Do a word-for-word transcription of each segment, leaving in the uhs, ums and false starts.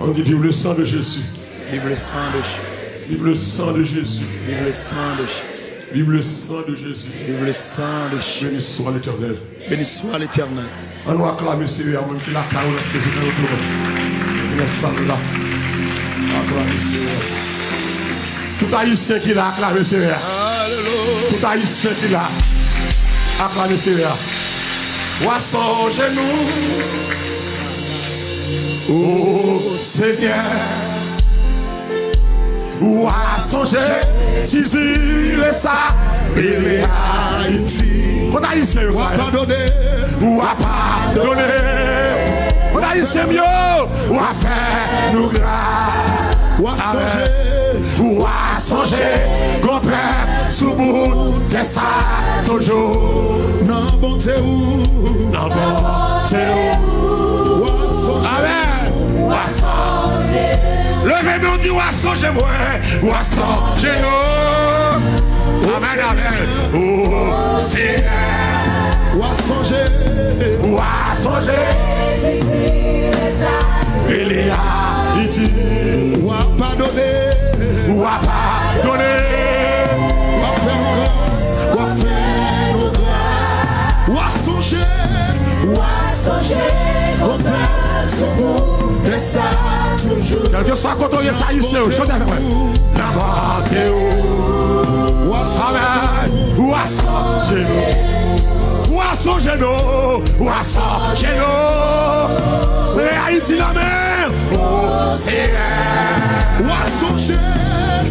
On dit, vive le sang de Jésus. Vive le sang de Jésus. Vive le sang de Jésus. Vive le sang de Jésus. Vive le sang de Jésus. Vive le sang de Jésus. Béni soit l'Éternel. Béni soit l'Éternel. Ann nou aklame Senyè a, moun ki lakay ou, nan fè nan tout moun ki nan sal la. Aklame Senyè a. Tout Ayisyen ki la, aklame Senyè a. Tout Ayisyen ki la, aklame Senyè a. W a sonje nou, o Senyè. W a sonje ti zile sa rele Ayiti. Kot Ayisyen yo? W a padone. W a padone. Kot Ayisyen m yo? W a fè nou gras. W a sonje. W a sonje gon pèp sou bout tè sa toujou. Nan bonte ou. Nan bonte ou. W a sonje. Amèn. W a sonje. Leve men w di, w a sonje mwen. W a sonje nou. Amèn, amèn. O Senyè. W a sonje. W a sonje. Rele Ayiti. W a padone. W a padone. W a fè nou gras. W a fè nou gras. W a sonje. W a sonje. Konpè sou bout tè sa toujou. Kèlkeswa kote w ye, sa Ayisyen yo, chante avèk mwen. Nan bonte ou. W a sonje. Amèn. W a sonje nou. W a sonje nou. W a sonje nou. Se Ayiti nan men. O Senyè. W a sonje.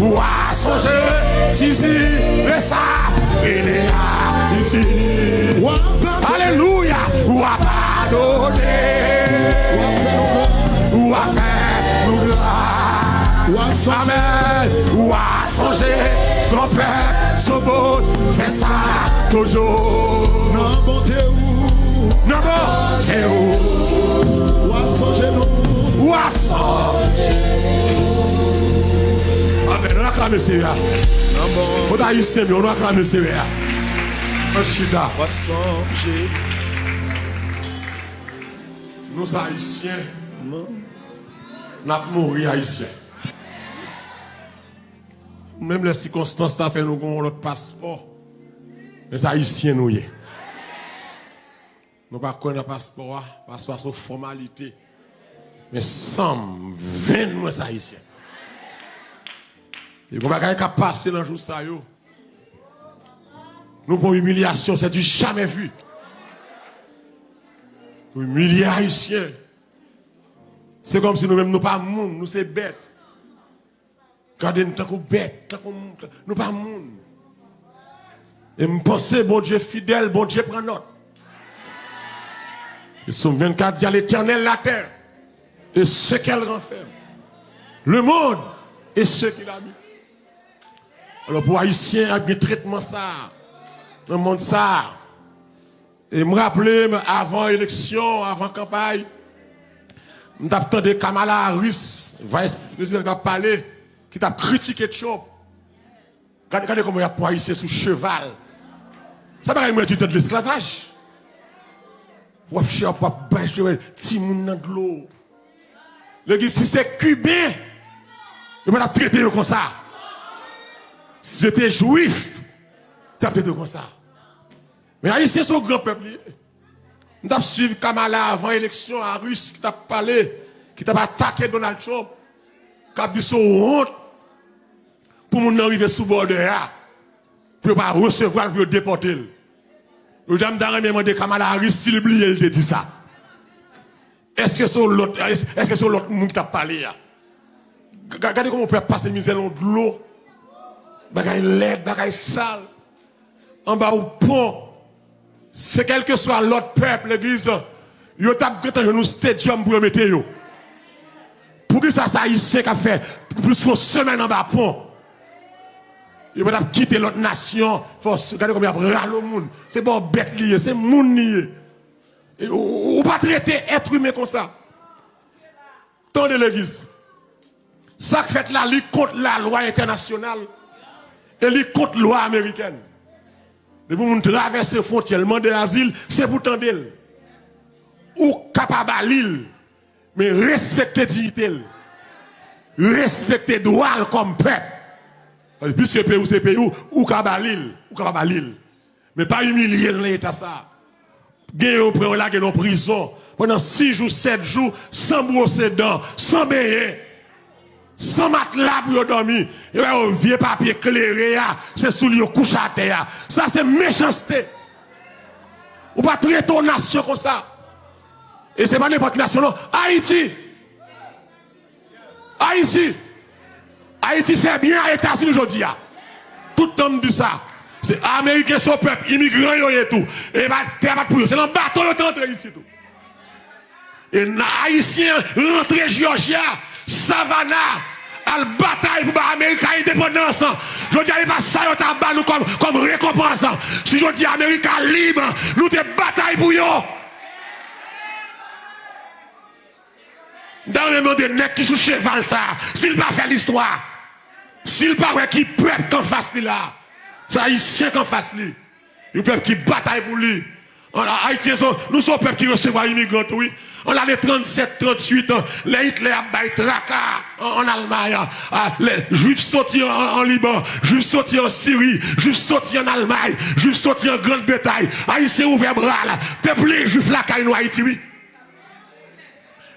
W a sonje. Ti zile sa rele Ayiti. W a padone. Alelouya. W a padone. W a fè nou gras. W a fè nou gras. W a sonje. Amèn. W a sonje. Gon pèp sou bout tè sa toujou. Nan bonte ou. Nan bonte ou. W a sonje nou. W a sonje. Amèn. Ann aklame Senyè a. Kot Ayisyen m yo, ann aklame Senyè a. Ann chita. W a sonje. Nou se Ayisyen. N ap mouri Ayisyen. Menm lè sikonstans sa fè nou gen yon lòt paspò, men se Ayisyen nou ye. Nou pa kwè nan paspò a, paspò a se yon fòmalite. Men san m, venn mwen se Ayisyen. E gon bagay k ap pase nan jou sa yo. Nou pran imilyasyon, c'est du jamais vu. Nou imilye Ayisyen. Se kòmsi nou menm nou pa moun, nou se bèt. Gade n tankou bèt, tankou m-, nou pa moun. E m panse Bondye fidèl, Bondye pran nòt. E Sòm vennkat di, à l'Éternel la terre et ce qu'elle renferme, le monde et ceux qui l'habitent. Alò, pou Ayisyen ap gen tretman sa a, nan mond sa a, e m raple m, avan eleksyon, avan kanpay, m t ap tande Kamala Harris, vice president, k t ap pale, ki t ap kritike Trump. Gade, gade kòman y ap pran Ayisyen sou cheval. Sa bagay mwen di tan de lesklavaj. W ap chè, w ap bay timoun nan dlo. Legliz, si se Kiben, yo pa t ap trete yo konsa. Si se te Jwif, t ap trete yo konsa. Men Ayisyen se yon gran pèp li ye. M t ap swiv Kamala avan eleksyon, Harris ki t ap pale, ki t ap atake Donald Trump, k ap di se yon wont pou moun nan rive sou bòdè a, pou yo pa resevwa l, pou yo depòte l. Jodi a m ta renmen mande Kamala Harris si l bliye l te di sa. Èske se yon lòt, èske se yon lòt moun ki t ap pale a? Ga-, gade kòman w pè ap pase mizè nan dlo. Bagay lèd, bagay sal. Anba yon pon. Se kèlkeswa lòt pèp, legliz, yo t ap gentan jwenn yon stadium pou yo mete yo. Poukisa se Ayisyen k ap fè plis ke yon semèn anba pon? Yo pa t ap kite lòt nasyon fè yon, gade kòman y ap rale yon moun. Se pa yon bèt li ye, se moun li ye. E ou, ou pa trete èt imen konsa. Tande legliz. Sa k fèt la, li kont lalwa entènasyonal e li kont lwa amerikèn. Depi yon moun travèse fwontyè, l mande azil, se pou tande l. Ou ka pa ba li l, men respekte diyite l. Respekte dwa l kòm pèp. Piske peyi w se peyi w, ou ka ba li l, ou ka pa ba li l. Men pa imilye l nan eta sa. Gen yo pran yo lage nan prizon pandan sis jou, sèt jou, san bwose dan, san benyen, san matla pou yo dòmi. Yo ba yo vye papye klere a, se sou li yo kouche atè a. Sa se mechanste. Ou pa trete yon nasyon konsa. E se pa nenpòt nasyon non. Ayiti. Ayiti. Ayiti fè byen a Etazini jodi a. Tout tan m di sa. Se Ameriken se yon pèp imigran yo ye tou. E pa, tè a pa t pou yo. Se nan bato yo te antre isit tou. E nan Ayisyen rantre Jiyòji a, Savannah, al batay pou ba Amerik endepandans. Jodi a, e pa sa yo ta ba nou kòm, kòm rekonpans. Si jodi a Amerik lib, nou te batay pou yo. M ta renmen mande nèg ki sou cheval sa, si l pa fè listwa, si l pa wè ki pèp k anfas li la, se Ayisyen k anfas li, yon pèp ki batay pou li. An, Ayisyen, se, nou se yon pèp ki resevwa imigran tou, wi. An lane trannsèt, trannuit, lè Itlè ap bay traka an, an Almay, a, lè Jwif soti an, an, an Liban, Jwif soti an Siri, Jwif soti an Almay, Jwif soti an Grann Bretay, Ayisyen ouvè bra l, te plen Jwif lakay nou Ayiti, wi.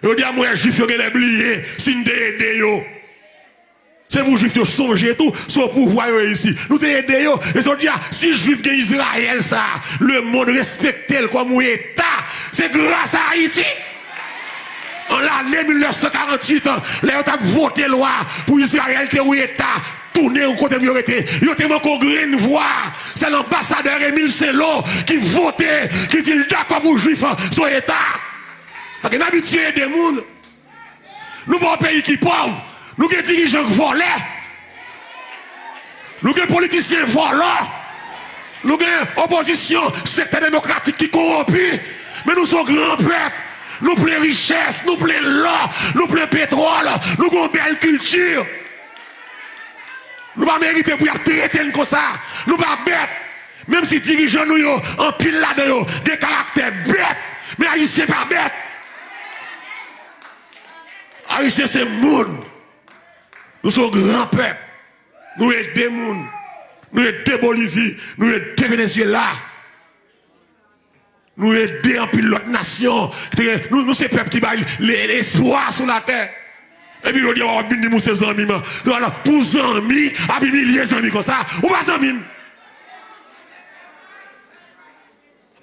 Jodi a, m wè Jwif yo genlè bliye si n te ede yo. Se pou Jwif yo sonje tou, se o pouvwa yo ye isi. Nou te ede yo. E jodi a, si Jwif gen Izrayèl sa, lemonn respekte l kòm yon eta, se gras a Ayiti. An lane mil nèf san karanntuit, lè yo t ap vote lwa pou Izrayèl te yon eta, tounen yon kote pou yo rete, yo te manke yon grenn vwa. Sèl anbasadè Emile Saint-Laurent ki vote, ki di l dakò pou Jwif se yon eta. Paske n abitye ede moun. Nou pa yon peyi ki pòv. Nou gen dirijan k vòlè. Nou gen politisyen vòlò. Nou gen opozisyon, sektè demokratik ki kowonpi. Men nou se yon gran pèp. Nou plen richès, nou plen lò, nou plen petwòl, nou gen yon bèl kilti. Nou pa merite pou y ap trete n konsa. Nou pa bèt. Menm si dirijan nou yo, anpil ladan yo, gen karaktè bèt, men Ayisyen pa bèt. Ayisyen se moun. Nou se yon gran pèp. Nou ede moun. Nou ede Bolivi. Nou ede Venezyela. Nou ede anpil lòt nasyon. Nou, nou se pèp ki bay le-, lespwa sou latè. Epi jodi a w ap vin di m ou se zanmi m. Pou zanmi ap imilye zanmi konsa, ou pa zanmi m.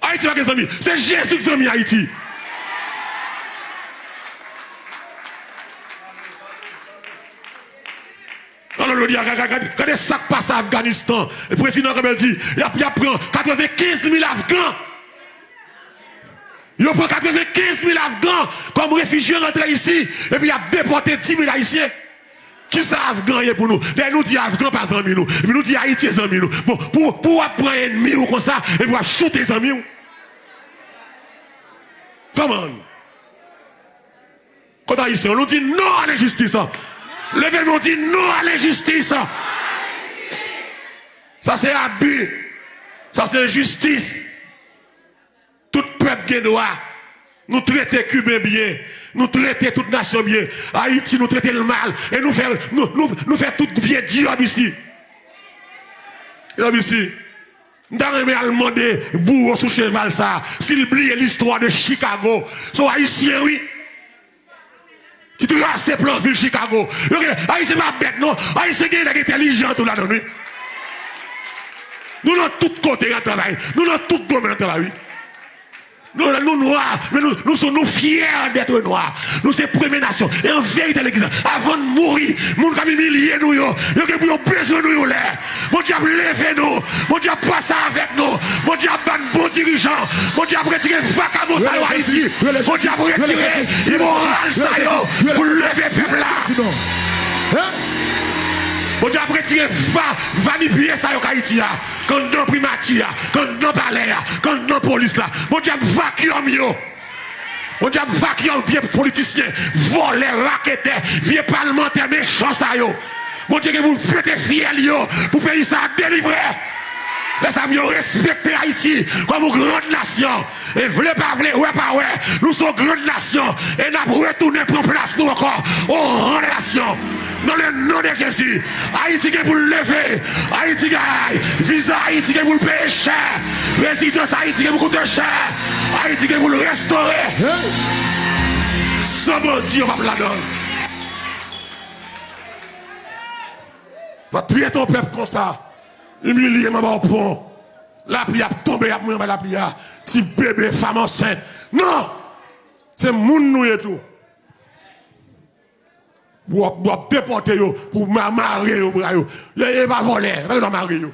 Ayiti pa gen zanmi. Se Jezi k zanmi Ayiti. Alò, jodi a, gade, gade, gade sa k pase Afganistan. E prezidan Kabèl di, y ap, y ap pran katrevenkenz mil Afgan. Yo pran katrevenkenz mil Afgan kòm refijye rantre isi, epi y ap depòte dis mil Ayisyen. Kisa Afgan ye pou nou? Dayè nou di Afgan pa zanmi nou, epi nou di Ayiti se zanmi nou. Bon, pou, pou w ap pran ènmi w konsa, epi w ap choute zanmi w. Kòman? Kot Ayisyen yo? Nou di non a lenjistis. Leve men, nou di non a lenjistis. Sa se abi. Sa se enjistis. Tout pèp gen dwa. Nou trete Kiben byen. Nou trete tout nasyon byen. Ayiti, nou trete l mal. E nou fè, nou, nou, nou fè tout vye djòb isi. Djòb isi. M ta renmen al mande bouwo sou cheval sa a si l bliye listwa de Chicago. Se yon Ayisyen, wi. Ki trase plan vil Chicago. Yo gen, Ayisyen pa bèt, non. Ayisyen gen nèg entèlijan tou ladan, wi. Nou nan tout kote n ap travay. Nou nan tout domèn n ap travay, wi. Nou, nou nwa, men nou, nou, sou, nou fyè d'être nwa. Nou se premye nasyon. E an verite, legliz la, avan n mouri, moun k ap imilye nou yo, yo gen pou yo bezwen nou yon lè. Bondye ap leve nou. Bondye ap pase avèk nou. Bondye ap ban n bon dirijan. Bondye ap retire vakabon sa yo Ayiti. Bondye ap retire imoral sa yo pou leve pèp la. Bondye ap retire va, vanipye sa yo k Ayiti a. K anndan primati a, k anndan palè a, k anndan polis la. Bondye ap vakyòm yo. Bondye ap vakyòm vye politisyen, vòlè, raketè, vye palmantè mechan sa yo. Bondye gen pou pete fyèl yo, pou peyi sa a delivre. Lè sa a pou yo respekte Ayiti kòm yon grann nasyon. E vle pa vle, wè pa wè, nou se yon grann nasyon. E n ap retounen pran plas nou ankò, yon grann nasyon. Dans le nom de Jésus, Ayiti gen pou l leve. Ayiti gen, viza Ayiti gen pou l peye chè. Rezidans Ayiti gen pou koute chè. Ayiti gen pou l restore. San bandi yo p ap ladan l. Va trete yon pèp konsa. Imilye m anba yon pon. Lapli ap tonbe, y ap mouri anba lapli a. Ti bebe, fanm ansent. Non! Se moun nou ye tou. W ap, w ap depòte yo pou ma-, mare yo bra yo. Yo, yo pa vòlè, pa yo mare yo.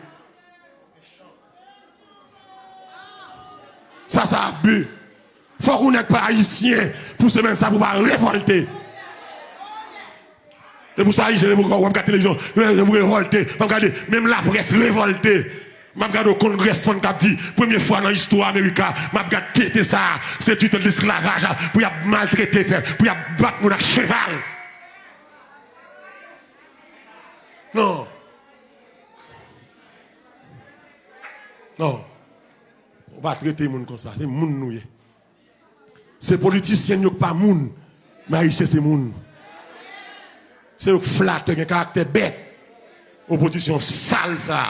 Sa, sa abi. Fòk ou nèk pa ayisyen pou semèn sa pou pa revòlte. Se pou sa ayisyen, se pou w ap gade televizyon, se pou revòlte. M ap gade, menm laprès revòlte. M ap gade yon kongrèsmann k ap di, premye fwa nan istwa Amerika, m ap gade tete sa, se ti tan de lesklavaj, pou y ap maltrete pèp, pou y ap bat moun ak cheval. Non. Non. Ou pa trete moun konsa, se moun nou ye. Se politisyen yo k pa moun, men Ayisyen se moun. Se yo k flatè, gen karaktè bèt. Opozisyon sal sa.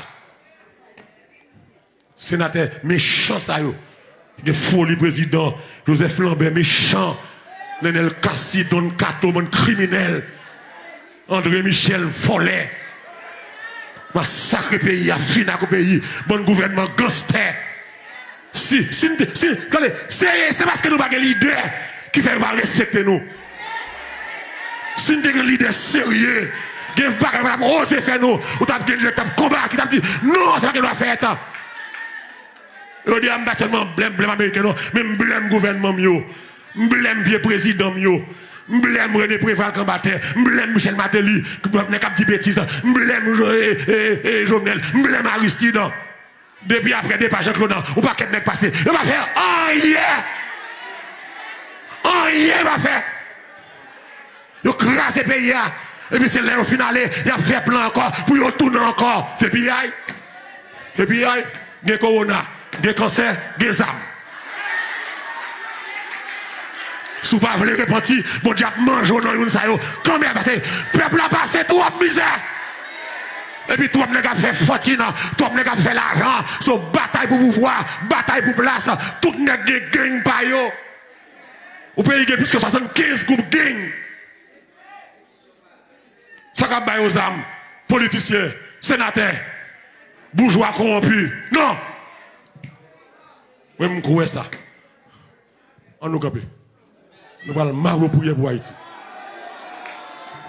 Senatè mechan sa yo. Gen foli prezidan Joseph Lambert mechan. Nenel Cassy, Don Kato, bann kriminèl. André Michel, vòlè. Masakre peyi a, fin ak peyi. Bann gouvènman ganstè. Si, si n te, si, tande, se, se paske nou pa gen lidè ki fè yo pa respekte nou. Si n te gen lidè serye, gen bagay yo pa t ap oze fè nou, ou t ap gen lidè k t ap konba, ki t ap di, non, se pa gen dwa fèt. Jodi a, m pa sèlman blèm, blèm Ameriken non, men m blèm gouvènman m yo. M blèm vye prezidan m yo. M blèm René Préval k anba tè. M blèm Michel Martelly, nèg k ap di betiz. M blèm Jo-, e, e, e, Jovenel. M blèm Aristide. Depi apre depa Jean Claude an, yon pakèt nèg pase. Yo pa fè anyen. Anyen yo pa fè. Yo kraze peyi a. Epi se lè yo fin ale, y ap fè plan ankò pou yo tounen ankò. Se piyay. Se piyay. Gen kowona, gen kansè, gen zam. Si w pa vle repanti, Bondye ap manje w nan youn sa yo. Kanmenm, paske pèp la pase twòp mizè. Epi twòp nèg ap fè fòtin, twòp nèg ap fè lajan. Se yon batay pou pouvwa, batay pou plas. Tout nèg gen gang pa yo. Yon peyi gen plis ke swasannkenz gwoup gang. Sa k ap ba yo zam, politisyen, senatè, boujwa kowonpi. Non! Mwen, m kwè sa. Ann nou kanpe. Nou pral mare w priyè pou Ayiti.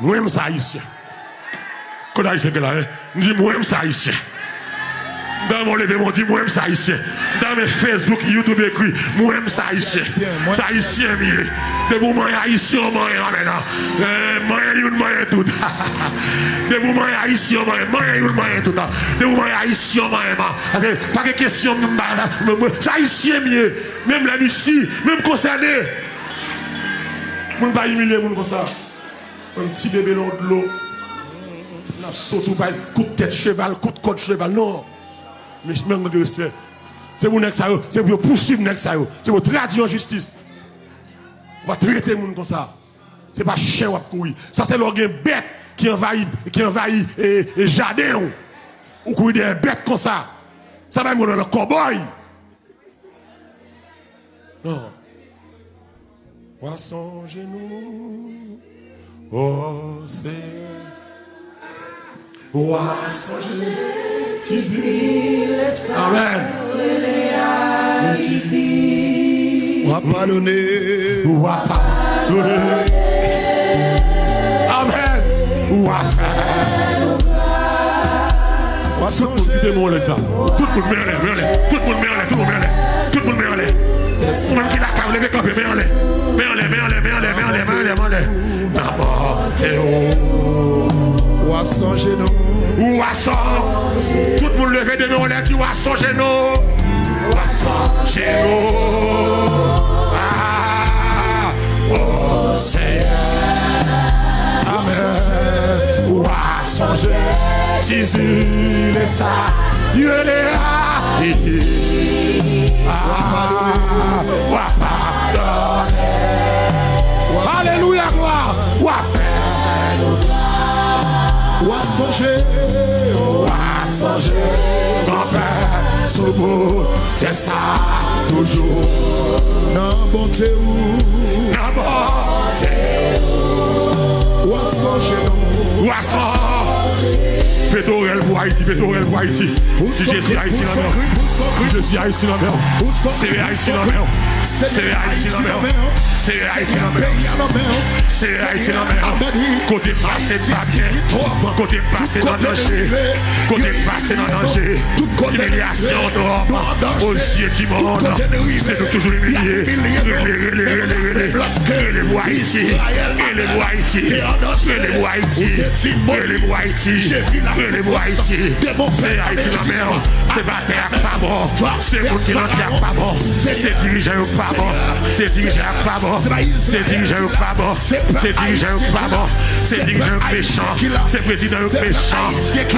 Mwen menm se Ayisyen. Kote Ayisyen ki la, en? M di, mwen menm se Ayisyen. M ta renmen w leve men w di, mwen menm se Ayisyen. M ta renmen Facebook, YouTube ekri, mwen menm se Ayisyen. Se Ayisyen m ye. Depi w manyen Ayisyen, w manyen, amèn. Eh, manyen youn, manyen tout. Depi w manyen Ayisyen, w manyen, manyen youn, manyen tout. Depi w manyen Ayisyen, w manyen, man. Paske pa gen kesyon, m pa, mwen, mwen, se Ayisyen m ye. Menm lè m isi, menm konsène. Moun pa imilye moun konsa. Yon ti bebe nan yon dlo. N ap soti, ou pa kout tèt cheval, kout kòd cheval, non. Men, men manke respè. Se pou nèg sa yo, se pou yo pouswiv nèg sa yo. Se pou yo tradui an jistis. Ou pa trete moun konsa. Se pa chen w ap kouri. Sa se lè w gen bèt ki anvayi, ki anvayi, e, e, jaden w. Ou kouri dèyè bèt konsa. Sa pa menm nan kòbòy. Non. W a sonje nou, o Senyè. W a sonje ti zil. Amèn. Ou ti w a padone. W a padone. Amèn. W a fè. W a sonje. Tout moun kite mwen lè sa. Tout moun men anlè, men anlè. Tout moun men anlè, tout moun men anlè. Tout moun men anlè. Ou menm ki lakay ou, leve kanpe, men anlè. Men anlè, men anlè, men anlè, men anlè, men anlè, men anlè. Nan mò, se ou. W a sonje nou. W a sonje. Tout moun leve de men anlè, di w a sonje nou. W a sonje nou. Ah, o Senyè. Amèn. W a sonje ti zile sa. Rele a, li di, ah, w a padone. Alelouya, glwa. W a fè nou glwa. Sonje, w a sonje, Bondye sou bout tè sa toujou. Nan bonte ou, nan bonte ou, w a sonje nou. W a sonje. Pete orèl pou Ayiti, pete orèl pou Ayiti. Di Jezi, Ayiti nan men w. Di Jezi, Ayiti nan men w. Seyè, Ayiti nan men w. Seyè, Ayiti nan men w. Seyè, Ayiti nan men w. Seyè, Ayiti nan men w. Kote m pase m pa byen. Kote m pase nan danje. Kote m pase nan danje. Imilyasyon twòp. Aux yeux du monde. Se nou toujou imilye. Rele, rele, rele, rele. Rele pou Ayiti. Rele pou Ayiti. Rele pou Ayiti. Rele pou Ayiti. Rele pou Ayiti. Se Ayiti nan men w. Se batay ak pa bon. Se moun ki nan tè ak pa bon. Se dirijan yo k pa bon. Se dirijan yo k pa bon. Se dirijan yo k pa bon. Se dirijan yo k pa bon. Se dirijan yo k mechan. Se prezidan yo k mechan.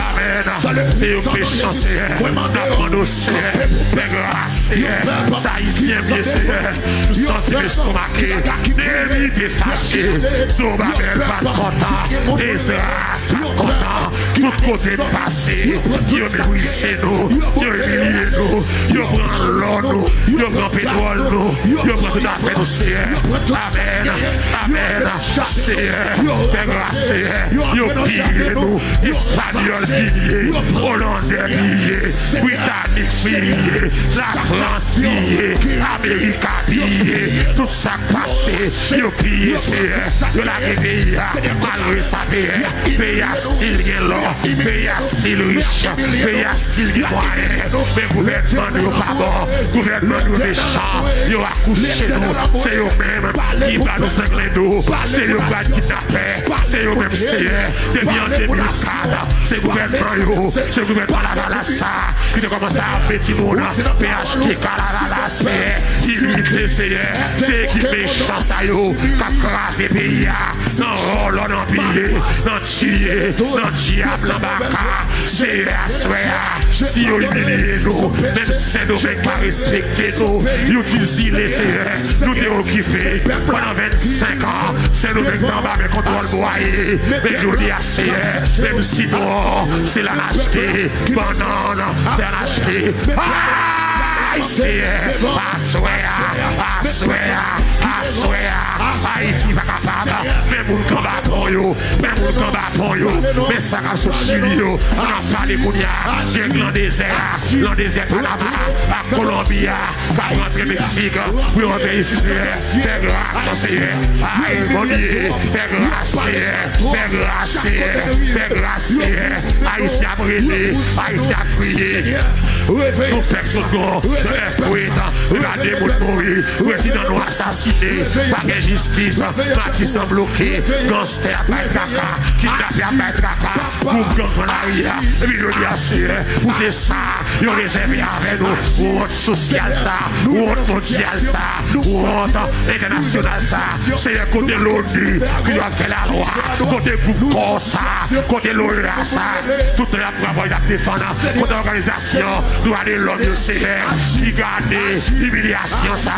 Amèn. Se yo k mechan, Seyè. N ap mande w, Seyè, fè gras, Seyè. Sa Ayisyen byen, Seyè. Nou santi m estomake. Neyemi te fache. Zowobabèl pa t kontan. Esdras pa t kontan. Tout kote n pase, yo meprize nou, yo imilye nou, yo pran lò nou, yo pran petwòl nou, yo pran tout afè nou, Seyè. Amèn, amèn. Seyè, fè gras, Seyè. Yo piye nou, Espanyòl piye, Olandè piye, Britanik piye, Lafrans piye, Amerika piye, tout sa k pase, yo piye, Seyè. Yo lage peyi a, malgre sa, Seyè. Peyi a still gen lò, peyi a still rich, peyi a still gen mwayen. Men gouvènman nou yo pa bon, gouvènman nou yo mechan, yo akouche nou, se yo menm ki ba nou zanglendo, se yo ba kidnapè, se yo menm, Seyè. Depi an de mil kat, se gouvènman yo, se gouvènman Lavalas sa ki te kòmanse ape timoun P H T K Lavalas, Seyè, imilye, Seyè. Se ekip mechan sa yo k ap kraze peyi a nan vòlò, nan piye, nan tiye, nan dyab, nan baka. Seyè, aswè a, si yo imilye nou, menm Sendomeng pa respekte nou. Yo di zile, Seyè, nou te okipe pandan vennsenk an. Sendomeng te anba men kontwòl Bwaye. Men jodi a, Seyè, menm sitwon, se la n achte, bannann, se la n achte. Ay, Seyè, aswè a, aswè a, aswè a, Ayiti pa kapab. Men moun k anba pon yo, men moun k anba pon yo, men sa k ap sot Chili yo, ann ap pale kounye a, gen nan dezè a, nan dezè Panama, ak Kolonbi a, k ap rantre Meksik, pou yo rantre isi, Seyè. Fè gras, non, Seyè. Ay, Bondye, fè gras, Seyè. Fè gras, Seyè. Fè gras, Seyè. Ayisyen ap rele, Ayisyen ap kriye. Nou fèk sot gwo nan earthquake, gade moun mouri, prezidan nou asasine, pa gen jistis, Matisan bloke, ganstè ap bay traka, kidnapè ap bay traka, gwoup gang pran lari a, epi jodi a, Seyè, ou se sa yo rezève avè nou. Wont sosyal sa, wont mondyal sa, wont entènasyonal sa. Seyè, kote l'ONU ki dwe fè lalwa, kote gwoup kò sa, kote l'OEA sa, tout nèg ap travay, ap defann, kote òganizasyon dwa de lòm yo, Seyè, ki gade imilyasyon sa,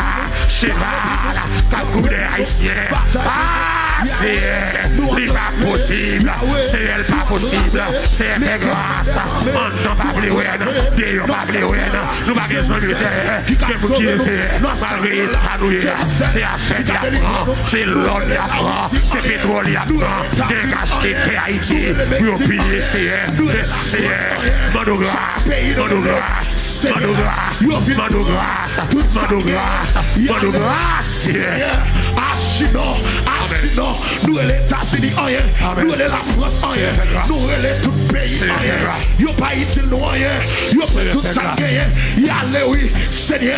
cheval k ap kouri dèyè Ayisyen. Ah, Seyè, li pa posib. Seyè, li pa posib. Seyè, fè gras. Anndan pa vle wè n, deyò pa vle wè n. Nou pa gen zanmi, Seyè. Gen moun ki, Seyè, malgre eta nou ye a, se afè li ap pran, se lò li ap pran, se petwòl li ap pran. Gen k achte tè Ayiti pou yo piye, Seyè. Men Seyè, mande w gras, mande w gras, mande w gras, mande w gras, mande w gras, mande w gras, Seyè. Achinon, achinon, nou rele Etazini anyen, nou rele Lafrans anyen, nou rele tout peyi anyen. Yo pa itil nou anyen, yo pran tout sa n genyen, y ale wi. Senyè,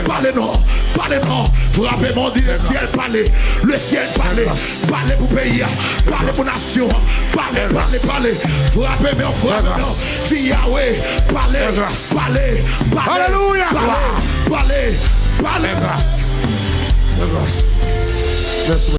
pale non, pale non. Frape, Bondye, le syèl pale, le syèl pale. Pale pou peyi a, pale pou nasyon an. Pale, pale, pale. Frape, men frape non. Di Yahweh, pale, pale, pale, pale, pale, pale. Fè gras. Fè gras. Mèsi,